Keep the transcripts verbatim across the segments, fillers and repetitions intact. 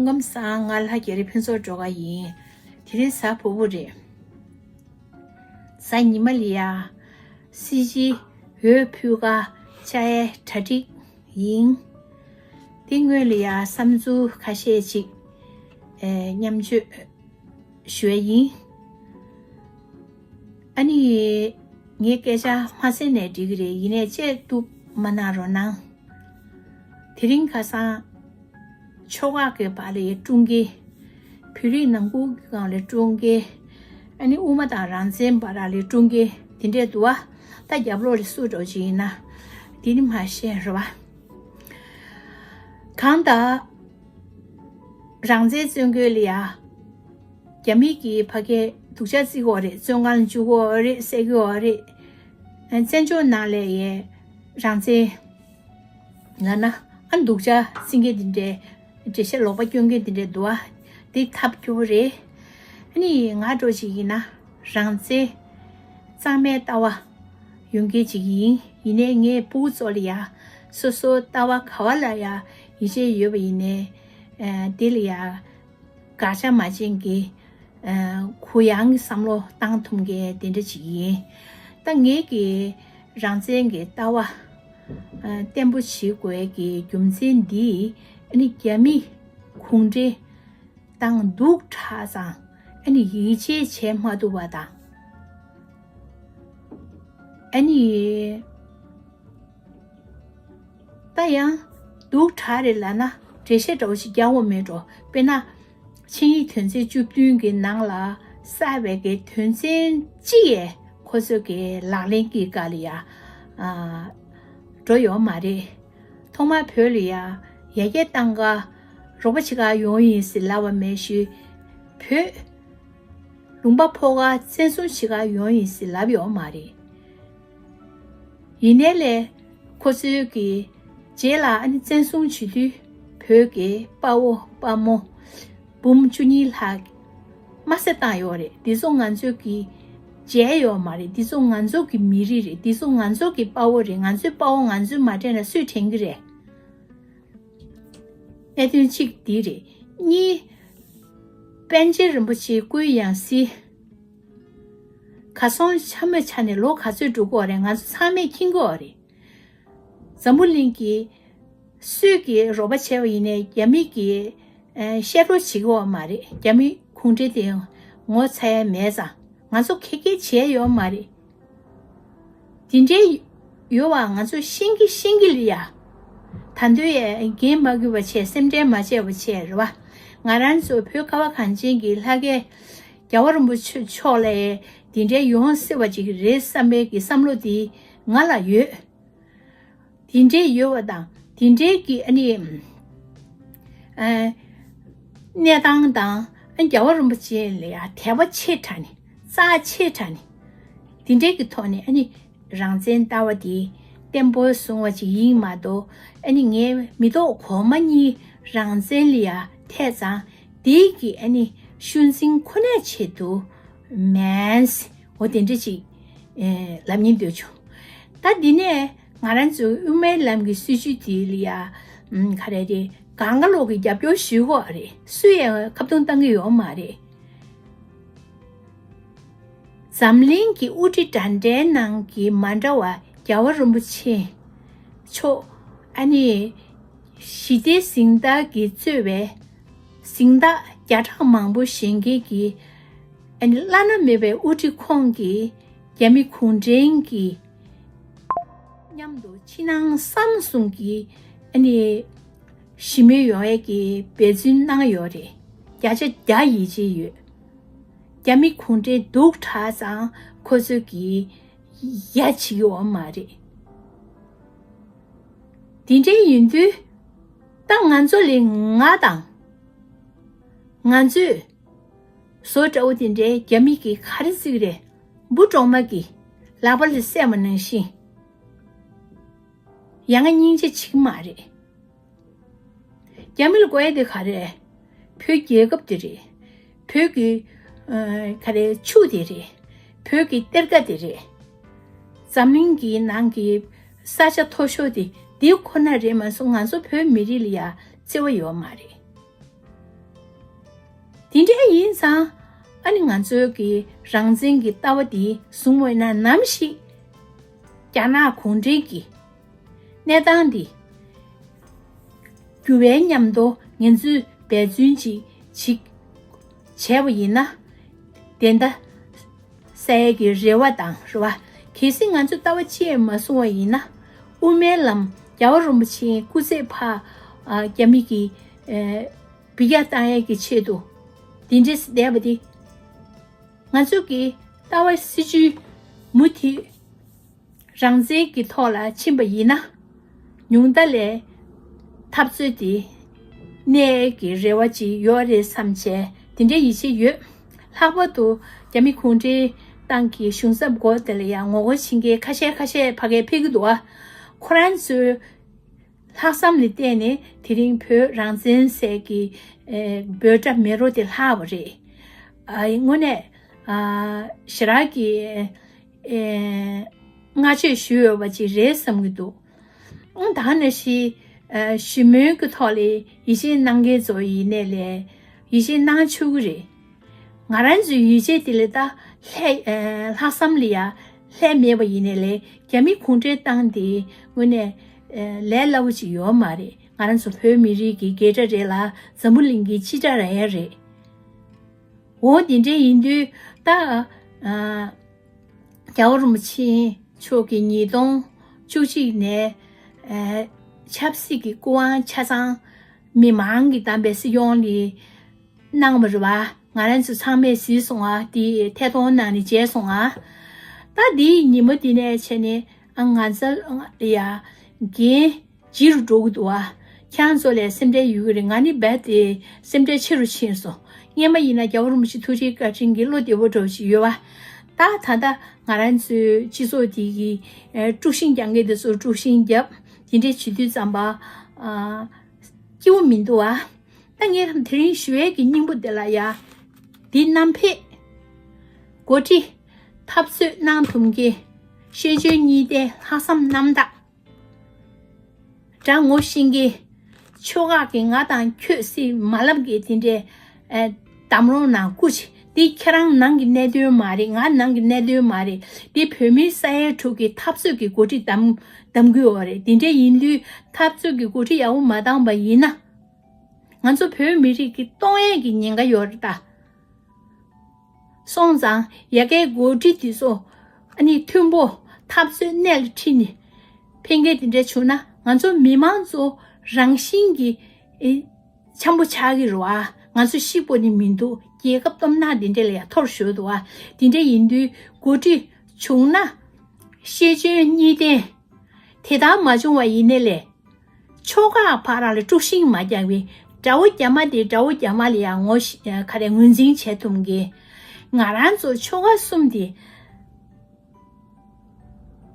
སྐུ་ཁམས་བཟང་། ང་ལྷ་རྒྱ་རི་ཕུན་ཚོགས་སྒྲོལ་དཀར་ཡིན། དེ་རིང་གཟའ་ཕུར་བུ་རེད། གཟའ་ཉི་མ་ལ་ཡ། སྲིད་སྤྱི་འོས་ཕུལ་ཁ་བཅར་ཡའི་གྲ་སྒྲིག་ཡིན། དེ་སྔོན་ལ་ཡ་བསམ་ཚུལ་ཁ་ཤས་ཅིག་ཨེ། མཉམ་སྤྱོད་ཞུ་ཡ་ཡིན། ཨ་ནི། ངའི་སྐད་ཆ་མ་གསན་ནའི་འགྲིག་གི་རེད། ཡིན་ནའི་བཅད་གཏུབ་མ་གནང་རོགས་གནང་། དེ་རིང་ཁ་སང་། ཕྱོགས་ཁག་གི་བར་ལ་ཀྲུང་གེ། བོད་རིགས་ནང་ཁུལ་གྱི་སྒང་ལ་ཀྲུང་གེ། ཨ་ནི་དབུ་མ་དང་རང་བཙན་བར་ལ་ཀྲུང་གེ་དེ་འདྲས་འདུག་བ། ད་རྒྱབ་ལོགས་ལ་སུ་འགྲོ་ཅིག་ཡིན་ན། དེ་ནི་མ་ཤེས་རེད་བ། གང་ལྟར། རང་བཙན་བཙོན་དགོས་ལ་ཡ། རྒྱ་མི་གིས་ཕ་གིར་སྡུག་ཅག་བརྩི་གི་ཡོད་རེད། བཙོན་ཁང་ལ་འཇུག་གི་ཡོད་རེད། བསད་ཀྱི་ཡོད་རེད། བཙན་བྱོལ་ནང་ལ་ཡ་རང་བཙན་ལབ་ན་ཨ་སྡུག་ཅག་བརྩི་མཁན་དེ་འདྲའི་འགྲེལ་བཤད་ལོག་པ་སྐྱོན་མཁན་དེ་འདྲ་འདུག་བ། དེ་ཐབས་སྐྱོ་པོ་རེད། ཨ་ནི་ང་འདྲ་ཅིག་ཡིན་ན་རང་བཙན་གཙང་མའི་ལྟ་བ་ཡོད་མཁན་ཅིག་ཡིན། ཡིན་ནའི་ངའི་ཕྲུ་གུ་ཚོ་ལ་ཡ་སོ་སོའི་ལྟ་བ་ག་བ་ལ་ཡ་ཡིད་ཆེས་ཡོད་པ་ཡིན་ནའི་ཨ་དེ་ལ་ཡ། དགག་བྱ་མ་བྱེད་མཁན་གྱི། ཨ། གུ་ཡངས་ཀྱི་བསམ་བློ་བཏང་ཐུབ་མཁན་དེ་འདྲ་ཅིག་ཡིན། ད་ངེད་ཀྱི་རང་བཙན་གྱི་ལྟ་བ། ཨ། བརྟན་པོ་བྱེད་དགོས་ཀྱི་རྒྱུ་མཚན་འདི་ཨ་ནི་རྒྱ་མི་གུང་ཁྲན་ཏང་སྡུག་དྲགས་ཙང་ཨ་ནི་ཡིད་ཆེས་བྱེད་མ་ཐུབ་པ་དང་། ཨ་ནི། ད་ཡང་སྡུག་དྲགས་རེད་ལབ་ན་འགྲེལ་བཤད་འདྲ་བོ་ཞིག་རྒྱག་དགོས་མེད་འགྲོ། དཔེར་ན། ཆིངས་ཡིག་དོན་ཚན་བཅུ་བདུན་གྱི་ནང་ལ་གསལ་བའི་གི་དོན་ཚན་གཅིག་ཡས་ཁོ་ཚོས་གི་ལག་ལེན་གྱི་སྐབས་ལ་ཡ། ཨ། འགྲོ་ཡོད་མ་རེད། ཐོག་མར་བོད་ལ་ཡ་ཡར་རྒྱས་གཏང་ག་རོགས་པ་བྱེད་ག་ཡོང་ཡིན་ཟེར་ལབ་པ་མེད་ཞུ། བོད། ལུང་པ་ཕོག་ག་བཙན་བཟུང་བྱེད་ག་ཡོང་ཡིན་ཟེར་ལབ་ཡོད་མ་རེད། ཡིན་ནའི་ལས་ཁོ་ཚོའི་གི་རྗེས་ལ་ཨ་ནི་བཙན་བཟུང་བྱེད་དུས་བོད་ཀྱི་དཔའ་བོ་དཔའ་མོ་འབུམ་བཅུ་གཉིས་ལྷག་མ་ཟད་བཏང་ཡོད་རེད། འདི་ཚོ་ང་ཚོའི་གི་རྗེས་ཡོད་མ་རེད། འདི་ཚོ་ང་ཚོ་གི་མི་རིགས་རེད། འདི་ཚོ་ང་ཚོ་གི་དཔའ་བོ་རེད། ང་ཚོའི་དཔའ་བོ་ང་ཚོས་མ་དྲན་ན་སུས་དྲན་གི་རེད། གནད་དོན་གཅིག་འདི་རེད། གཉིས། པཎ་ཆེན་རིན་པོ་ཆེའི་སྐུའི་ཡང་སྲིད་གར་སོང་ཆ་མེད་ཆ་ནས་ལོ་ག་ཚོད་འགྲོ་གི་ཡོད་རེད། ང་ཚོ་ཚང་མས་མཁྱེན་གི་ཡོད་རེད། འཛམ་བུ་གླིང་གི་སུས་ཀྱིས་རོགས་པ་བྱས་པ་ཡིན་ནའི་རྒྱ་མི་གིས་ཨ་བཤད་སྒྲོག་བྱེད་ཀྱི་ཡོད་མ་རེད། རྒྱ་མི་གུང་ཁྲན་དེ་ངོ་ཚ་ཡ་མེད་ཙང་ང་ཚོ་ཁེ་ཁེ་བྱས་ཡོད་མ་རེད། དེ་འདྲའི་ཡོད་པ་ང་ཚོ་ཤེས་ཀྱི་ཤེས་ཀྱི་ལ་ཡ། ད་དུང་ཡ་འགན་མ་འཁུར་བ་བྱས། སེམས་ཁྲལ་མ་བྱས་པ་བྱས་རེད་བ། ང་རང་ཚོ་བོད་ཁ་བ་གངས་ཅན་གྱི་ལྷ་སྐལ་རྒྱལ་བ་རིན་པོ་ཆེ་མཆོག་ལ་དེ་འདྲའི་ཡོང་སྲིད་པ་ཅིག་རེད་བསམ་པའི་གི་བསམ་བློ་དེ་ང་ལ་ཡོད། དེ་འདྲའི་ཡོད་པ་དང་དེ་འདྲའི་གི་ཨ་ནི། ཨ། གནས་སྟངས་དང་ཨ་རྒྱལ་བ་རིན་པོ་ཆེ་ལ་ཡ་དད་པ་ཆེ་དྲགས་ནས་རྩ་ཆེ་དྲགས་ནས་དེ་འདྲའི་གི་ཐོག་ནས་ཨ་ནི་རང་བཙན་ལྟ་བ་དེ་བརྟན་པོ་བཟུང་བ་ཅིག་ཡིན་མ་གཏོགས། ཨ་ནི་ངའི་མི་ཐོག་གོང་མ་གཉིས་རང་བཙན་ལ་ཡ་ཐད་ཙང་དེའི་གི་ཨ་ནི་ཤུལ་འཛིན་ཁོ་ནའི་ཆེད་དུ་མིན། འོ་དེ་འདྲ་ཅིག་ཨེ། ལབ་སྙིང་འདོད་བྱུང་། ད་འདི་ནས་ང་རང་ཚོའི་དབུ་མའི་ལམ་གྱི་སྲིད་བྱུས་དེ་ལ་ཡ། ཨམ། ག་རེ་རེད། གང་ག་ལོག་གི་རྒྱབ་སྐྱོར་ཞུ་གི་ཡོད་རེད། སུ་ཡང་ཁ་བརྡུང་བཏང་གི་ཡོད་མ་རེད། འཛམ་གླིང་གི་དབུ་ཁྲིད་འདྲ་འདྲའི་ནང་གི་མ་འདྲ་བ་རྒྱལ་བ་རིན་པོ་ཆེ་མཆོག་ཨ་ནི་ཞི་བདེ་གཟེངས་རྟགས་ཀྱིས་གཙོས་པའི་གཟེངས་རྟགས་བརྒྱ་ཕྲག་མང་པོ་བཞེས་མཁན་གྱི་ཨ་ནི་བླ་ན་མེད་པའི་དབུ་ཁྲིད་ཁོང་གིས་རྒྱ་མི་གུང་ཁྲན་གྱི་མཉམ་དུ་ཕྱི་ནང་གསང་གསུམ་གྱི་ཨ་ནི་ཞི་མོལ་ཡོང་ཡས་ཀྱི་འབད་བརྩོན་གནང་ཡོད་རེད། བརྒྱ་ཆ་བརྒྱ་ཡིད་ཆེས་ཡོད། རྒྱ་མི་གུང་ཁྲན་སྡུག་དྲགས་ཙང་ཁོ་ཚོས་ཀྱི་ཡ་བྱེད་ཀྱི་ཡོད་མ་རེད། དེ་འདྲའི་ཡིན་དུས་ད་ང་ཚོ་ལས་ང་དང་ང་ཚོས་བཟོ་འདྲ་བོ་དེ་འདྲའི་རྒྱ་མི་གིས་ག་རེ་བརྩི་གི་རེད། འབུ་གྲོག་མ་གིས་ལག་པ་ལ་བསད་པ་ནང་བཞིན། ཡ་ང་སྙིང་རྗེ་བྱེད་ཀྱི་མ་རེད། རྒྱ་མི་ལ་དགོས་ཡ་དེ་ག་རེ། བོད་རྒྱལ་ཁབ་དེ་རེད། བོད་ཀྱི་ཨ། ག་རེ་ཆུ་དེ་རེད། བོད་ཀྱི་གཏེར་ཁ་དེ་རེད། འཛམ་གླིང་གི་ནང་གི་ས་ཆ་མཐོ་ཤོས་དེ་འདི་ཁོ་ན་རེད་མ་གཏོགས་ང་ཚོ་བོད་མི་རིགས་ལ་ཡ་བརྩེ་བ་ཡོད་མ་རེད། དེ་འདྲ་ཡིན་ཙང་ཨ་ནི་ང་ཚོའི་གི་རང་བཙན་གྱི་ལྟ་བ་དེ་བཟུང་བ་ཡིན་ན་ནམ་ཞིག་རྒྱ་ནག་གུང་ཁྲན་གྱི་གནས་སྟངས་འདི་འགྱུར་བའི་མཉམ་དུ་ངན་ཚུལ་འབད་བརྩོན་ཅིག་ཅིག་བྱས་པ་ཡིན་ན་བདེན་མཐའ་གསལ་གྱི་རེ་བ་དང་རེ་བ། གལ་སྲིད་ང་ཚོས་ལྟ་བ་ཅི་ཡང་མ་བཟུང་བ་ཡིན་ན་དབུ་མའི་ལམ་རྒྱལ་བ་རིན་པོ་ཆེའི་སྐུ་ཚེ་ཕར་རྒྱ་མི་གི་འབུད་རྒྱག་བཏང་ཡས་ཀྱི་ཆེད་དུ་འདི་འདྲས་བསྡད་པ་འདི། ང་ཚོ་གི་ལྟ་བ་སྲིད་བྱུས་མུ་མཐུད་རང་བཙན་གྱི་ཐོག་ལ་ཕྱིན་པ་ཡིན་ན་ཉུང་མཐའ་ལས་འཐབ་རྩོད་དེ་གནས་ཀྱི་རེ་བ་ཅིག་ཡོད་རེད་བསམ་བྱས་དེ་འདྲའི་ཡིད་ཆེས་ཡོད། ལྷག་པར་དུ་རྒྱ་མི་གུང་ཁྲན་ཏང་གི་གཞུང་ཚབ་སྒོ་དེ་ལ་ཡང་ངོ་རྒོལ་བྱེད་མཁན་ཁ་ཤས་ཁ་ཤས་ཕ་གིར་ཕེབས་ཀྱི་འདུག་ཨ། ཁོ་རང་ཚོའི་ལྷག་བསམ་ལ་བརྟེན་ནས་དེ་རིང་བོད་རང་བཙན་ཟེར་གྱི་ཨེ་འབོད་སྒྲ་མེ་རོ་དེ་ལྷག་པ་རེད། ཨ་དངོས་གནས་ཨ་ཞེ་དྲག་གི་ཨེ་བསྔགས་བརྗོད་ཞུ་འོས་པ་ཅིག་རེད་བསམ་གྱི་འདུག་ཨང་ད་ནས་ཤི་ཨ་ཞི་མོལ་གྱི་ཐོག་ལ་ཡིད་ཆེས་གནང་མཁན་ཚོ་ཡིན་ནའི་ལས་ཡིད་ཆེས་གནང་ཆོག་གི་རེད། ང་རང་ཚོའི་ཡིད་ཆེས་དེ་ལས་ད་ལྷད་ཨ་ལྷག་བསམ་ལ་ཡ་ལྷད་མེད་པ་ཡིན་ནའི་ལས་རྒྱ་མི་གུང་ཁྲན་ཏང་དེ་དངོས་གནས་ཨ་ལས་སླ་བོ་ཅིག་ཡོད་མ་རེད། ང་རང་ཚོ་བོད་མི་རིགས་ཀྱི་རྒྱལ་སྒྲ་རེད་ལ་འཛམ་བུ་གླིང་གི་སྤྱི་སྒྲ་རང་ཡང་རེད། འོ་དེ་འདྲ་ཡིན་དུས་ད་ཨ་རྒྱལ་བ་རིན་པོ་ཆེ་མཆོག་གིས་ཉིས་སྟོང་བཅུ་གཅིག་ནས་ཨ་ཆབ་སྲིད་ཀྱི་སྐུ་དབང་ཆ་ཚང་མི་མང་གིས་བདམས་པའི་སྲིད་སྐྱོང་ལ་གནང་བ་རེད་བ། ང་རང་ཚོ་ཚང་མས་གཟིགས་སོང་ཨ། དེ་ཐད་གཏོང་ནང་ནས་མཇལ་སོང་ཨ། ད་དེའི་ཉིན་མོ་དེ་ནས་བྱས་ནས་ཨ་ང་ཚོ་ལ་ཡ་འགན་ལྗིད་རུ་འགྲོ་གི་འདུག་ཨ། ཁྱེད་རང་ཚོ་ལས་སེམས་ཁྲལ་ཡོད་ཀྱི་རེད། ང་ནི་རྦད་དེ་སེམས་ཁྲལ་ཆེ་རུ་ཕྱིན་སོང་། སྔན་མ་ཡིན་ན་རྒྱལ་བ་རིན་པོ་ཆེ་ཐུགས་རྗེ་བཀའ་དྲིན་གྱིས་བློ་བདེ་པོ་འདྲ་བོ་ཞིག་ཡོད་བ། ད་ད་ལྟ་ང་རང་ཚོའི་སྤྱི་ཚོགས་དེ་གི་ཨ་དཀྲུག་ཤིང་རྒྱག་མཁན་དེ་ཚོར་དཀྲུག་ཤིང་བརྒྱབ། དེ་འདྲས་བྱེད་དུས་ཙམ་པ་ཨ་སྐྱིད་པོ་མི་འདུག་ཨ། ད་ངས་དེ་རིང་ཞུ་ཡས་ཀྱི་སྙིང་པོ་དེ་ལ་ཡ། འདི་རྣམ་ཕེབས། འགོ་ཁྲིད། འཐབ་རྩོད་གནང་ཐུབ་མཁན། ཤེས་འཇོན་གཉིས་ལྡན་ལྷག་བསམ་རྣམ་དག་དགྲ་ངོ་ཤེས་མཁན། ཕྱོགས་ཁག་གི་ང་དང་ཁྱོད་སྲིད་མ་ལབ་མཁན་དེ་འདྲའི་ཨ་གདམ་རོགས་གནང་སྐུ་མཁྱེན། འདི་ཁྱེད་རང་ནང་གི་གནད་དོན་མ་རེད། ང་ནང་གི་གནད་དོན་མ་རེད། འདི་བོད་མིའི་ས་ཡ་དྲུག་གི་འཐབ་རྩོད་ཀྱི་འགོ་ཁྲིད་གདམ་གདམ་དགོས་པ་རེད། དེ་འདྲ་ཡིན་དུས་འཐབ་རྩོད་ཀྱི་འགོ་ཁྲིད་ཡག་པོ་མ་བདམས་པ་ཡིན་ན། ང་ཚོ་བོད་མི་རིགས་ཀྱི་གཏོང་ཡས་ཀྱི་ཉེན་ཁ་ཡོད་རེད་ད། སོང་ཙང་ཡ་གའི་འགོ་ཁྲིད་དེ་ཚོ་ཨ་ནི་མཐུན་པོ་འཐབ་རྩོད་སྣེ་ལ་ཁྲིད་ནས་ཕན་མཁན་དེ་འདྲ་བྱུང་ན་ང་ཚོ་མི་མང་ཚོ་རང་བཞིན་གྱིས་ཨེ་འཆམ་པོ་ཆགས་ཀྱི་རེད་བ། ང་ཚོ་ཤི་སྤོ་ནི་མི་འདུག་རྒྱལ་ཁབ་སྟོབས་ན་དེ་འདྲ་ལ་ཡ་འཐོར་ཞོར་འདུག་བ། དེ་འདྲ་ཡིན་དུས་འགོ་ཁྲིད་བྱུང་ན་ཤེས་འཇོན་གཉིས་ལྡན། དེ་ལྟར་མ་བྱུང་བ་ཡིན་ནའི་ལས། ཕྱོགས་ཁག་བར་ལ་དཀྲུག་ཤིང་མ་རྒྱག་པའི་དགྲ་བོ་རྒྱ་མ་དེ་དགྲ་བོ་རྒྱ་མ་ལ་ཡང་ངོ་ཤེས་ག་རེ་ངོས་འཛིན་བྱེད་ཐུབ་མཁན། ང་རང་ཚོ་ཆོལ་ཁ་གསུམ་དེ་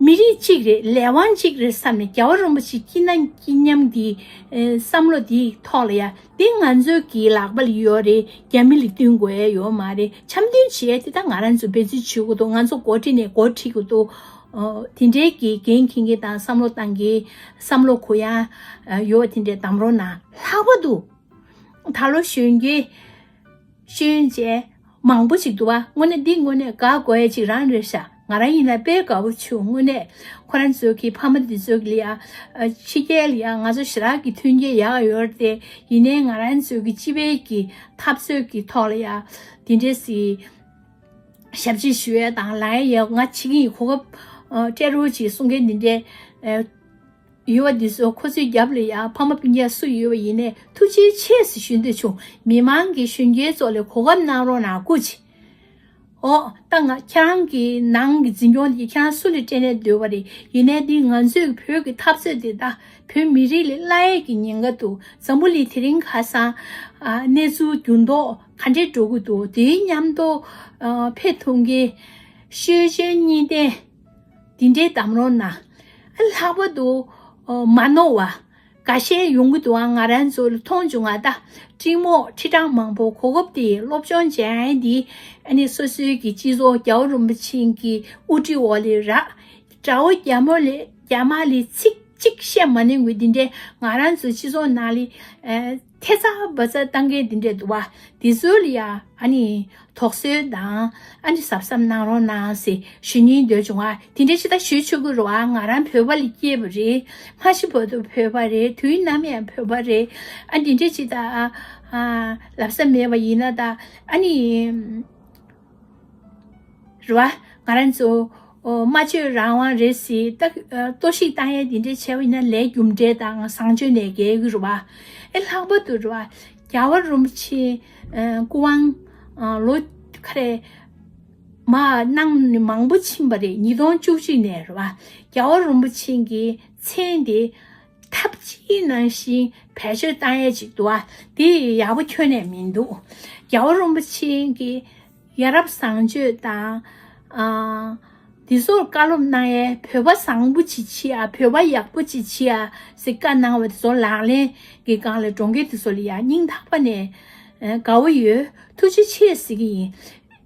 མི་རིགས་གཅིག་རེད། ལས་དབང་གཅིག་རེད་བསམ་ནས་རྒྱལ་བ་རིན་པོ་ཆེ་སྐྱིད་ན་སྐྱིད་མཉམ་དེ་བསམ་བློ་དེའི་ཐོག་ལ་ཡ་དེ་ང་ཚོའི་གི་ལག་པ་ལ་ཡོད་རེད། རྒྱ་མི་ལ་བསྟུན་དགོས་ཡ་ཡོད་མ་རེད། འཆམ་མཐུན་བྱེད་ཡ་དེ་ད་ང་རང་ཚོ་འབད་རྩོལ་བྱེད་དགོས་འདུག་ང་ཚོ་འགོ་ཁྲིད་ནས་འགོ་ཁྲིད་དགོས་འདུག་ཨོ། དེ་འདྲའི་གི་འགན་འཁྱེར་མཁན་དང་བསམ་བློ་བཏང་མཁན་བསམ་བློ་གུ་ཡངས་ཡོད་པ་དེ་འདྲའི་གདམ་རོགས་གནང་། ལྷག་པར་དུ་ད་ལོ་གཞོན་སྐྱེས་ཤེས་ཡོན་ཅན་མང་པོ་ཞིག་འདུག་བ། དངོས་གནས་འདི་དངོས་གནས་དགའ་དགོས་ཡ་ཅིག་རང་རེད་ཤག་ང་རང་ཡིན་ན་དཔེ་དགའ་པོ་བྱུང་། དངོས་གནས་ཁོ་རང་ཚོའི་གི་ཕ་མ་འདི་ཚོ་གི་ལ་ཡ་ཕྱི་རྒྱལ་ལ་ཡ་ང་ཚོ་ཞེ་དྲག་གི་མཐུན་རྐྱེན་ཡག་ཡོད་རེད་དེ། ཡིན་ནའི་ང་རང་ཚོའི་གི་སྤྱི་པའི་གི་འཐབ་རྩོད་གི་ཐོག་ལ་ཡ་དེ་འདྲས་སི། ཞབས་ཕྱི་ཞུ་ཡས་དང་ལ་ཡ་ཡ་ང་ཕྱི་གི་གོ་སྐབས་ཨ་སྤྲད་རོགས་ཅིག་གསུང་མཁན་འདི་འདྲའི་ཨ་ཡོད་པ་འདི་ཚོ་ཁོ་ཚོའི་རྒྱབ་ལ་ཡ་ཕ་མ་སྤུན་ཀྱག་སུ་ཡོད་པ་ཡིན་ནའི་ཐུགས་རྗེ་ཆེ་ཟེར་ཞུ་འདོད་བྱུང་། མི་མང་གི་གཞོན་སྐྱེས་ཚོ་ལ་གོ་སྐབས་གནང་རོགས་གནང་སྐུ་མཁྱེན། ཨོ་ད་ང་ཁྱེད་རང་གི་ནང་གི་འཛིན་སྐྱོང་འདི་ཁྱེད་རང་སུ་ལ་སྤྲད་ནས་སྡོད་པ་རེད། ཡིན་ནའི་འདི་ང་ཚོའི་བོད་ཀྱི་འཐབ་རྩོད་འདི་ད་བོད་མི་རིགས་ལ་སླར་ཡས་ཀྱི་ཉེན་ཁ་འདུག་འཛམ་བུ་གླིང་དེ་རིང་ཁ་སང་ཨ་གནས་ཚུལ་འགྱུར་ལྡོག་ག་འདྲས་འགྲོ་གི་འདུག་དེའི་མཉམ་དུ་ཨ་ཕེབས་ཐུབ་མཁན་ཤེས་ཡོན་ཅན་གཉིས་ལྡན་དེ་འདྲའི་གདམ་རོགས་གནང་། ཨ་ལྷག་པར་དུ་ཨ་མ་ནོར་བ་འགའ་ཤས་ཡོང་གི་འདུག་ཨ་ང་རང་ཚོ་ལ་མཐོང་བྱུང་ང་ད་སྤྲིན་མོག་ཁྲི་ཕྲག་མང་པོ་གོ་སྐབས་དེ་སློབ་སྦྱོང་བྱེད་ཡ་འདི་ཨ་ནི་སོ་སོའི་གི་སྤྱི་ཚོགས་རྒྱལ་བ་རིན་པོ་ཆེ་གི་དབུ་ཁྲིད་འོག་ལ་རག་དགྲ་བོ་རྒྱ་མོ་ལས་རྒྱ་མ་ལས་ཚིག་གཅིག་བཤད་མ་ནུས་གི་འདི་འདྲའི་ང་རང་ཚོའི་སྤྱི་ཚོགས་ནང་ལ་ཨ་ཐེ་ཚ་བ་ཚ་བཏང་མཁན་འདི་འདྲ་འདུག་བ། དེ་ཚོ་ལ་ཡ་ཨ་ནི་དོགས་ཟོན་དང་ཨ་ནི་གཟབ་གཟབ་གནང་རོགས་གནང་ཟེར་ཞུ་སྙིང་འདོད་བྱུང་བ། དེ་འདྲ་ཅིག་ད་ཞུ་ཆོག་གི་རེད་བ། ང་རང་བོད་པ་ལ་སྐྱེས་པ་རེད། མ་གཞི་བར་དུ་བོད་པ་རེད། དུས་ནམ་ཡང་བོད་པ་རེད། ཨ་འདི་འདྲ་ཅིག་ད་ཨ་ཨ་ལབ་ས་མེད་པ་ཡིན་ན་ད་ཨ་ནི། རེད་བ། ང་རང་ཚོ་ཨོ་སྨྲ་བརྗོད་རང་དབང་རེད་ཟེར་ད་ཨ་གཏོར་བཤིག་བཏང་ཡས་འདི་འདྲས་བྱས་པ་ཡིན་ན་ལས་རྒྱུ་འབྲས་དང་བཟང་སྤྱོད་ནས་འགལ་གི་རེད་བ། ཨེ་ལྷག་པར་དུ་རེད་བ། རྒྱལ་བ་རིན་པོ་ཆེ་ཨ་སྐུ་དབང་ཨ་ལོ་ཁ་རེ་མ་གནང་ནས་མང་པོ་ཕྱིན་པ་རེད། ཉིས་སྟོང་བཅུ་གཅིག་ནས་རེད་བ། རྒྱལ་བ་རིན་པོ་ཆེ་གི་མཚན་དེ་ཐབས་ཅིག་ནང་བཞིན་བེད་སྤྱོད་བཏང་ཡས་ཅིག་འདུག་བ། དེ་ཡག་པོ་ཁྱོན་ནས་མི་འདུག་རྒྱལ་བ་རིན་པོ་ཆེ་གི་ཡ་རབས་བཟང་སྤྱོད་དང་ཨ་འདི་ཚོར་བཀའ་སློབ་གནང་ཡས་བོད་པ་བཟང་པོ་ཅིག་བྱེད་ཨ། བོད་པ་ཡག་པོ་ཅིག་བྱེད་ཨ་ཟེར་བཀའ་གནང་བ་དེ་ཚོ་ལག་ལེན་གྱི་སྒང་ལ་འགྲོ་མཁན་དེ་ཚོ་ལ་ཡ་སྙིང་ཐག་པ་ནས་ཨ་དགའ་བོ་ཡོད། ཐུགས་རྗེ་ཆེ་ཟེར་གྱི་ཡིན།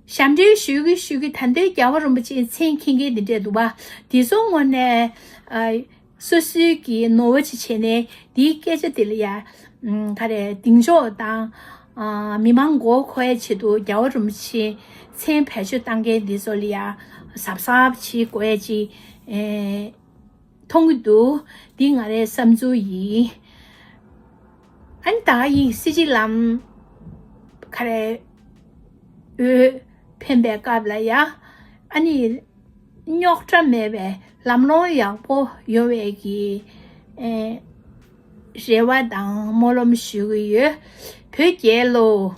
ཞབས་འདྲེན་ཞུ་གི་ཞུ་གི་ད་ལྟའི་རྒྱལ་བ་རིན་པོ་ཆེའི་མཚན་འཁྱེར་མཁན་དེ་འདྲས་འདུག་བ། དེ་ཚོ་ངོས་ནས་ཨ། སོ་སོའི་གི་ནོར་བ་ཅིག་བྱས་ནས་དེའི་སྐད་ཆ་དེ་ལ་ཡ་ཨམ་ག་རེ་གདེང་འཇོག་དང་ཨ་མི་མང་མགོ་འཁོར་ཡའི་ཆེད་དུ་རྒྱལ་བ་རིན་པོ་ཆེ་མཚན་བེད་སྤྱོད་བཏང་མཁན་འདི་ཚོ་ལ་ཡ་གཟབ་གཟབ་བྱེད་དགོས་ཡ་ཅིག་ཨེ་མཐོང་གི་འདུག་འདི་ང་རའི་བསམ་ཚུལ་ཡིན། ཨ་ནི་ད་ཡིན་སྲིད་སྤྱི་ལམ་ག་རེ་འོས་འཕེན་པའི་སྐབས་ལ་ཡ་ཨ་ནི། རྙོག་དྲ་མེད་པའི་ལམ་ལྷོང་ཡག་པོ་ཡོང་བའི་གི་ཨེ་རེ་བ་དང་སྨོན་ལམ་ཞུ་གི་ཡོད། བོད་རྒྱལ་ལོ།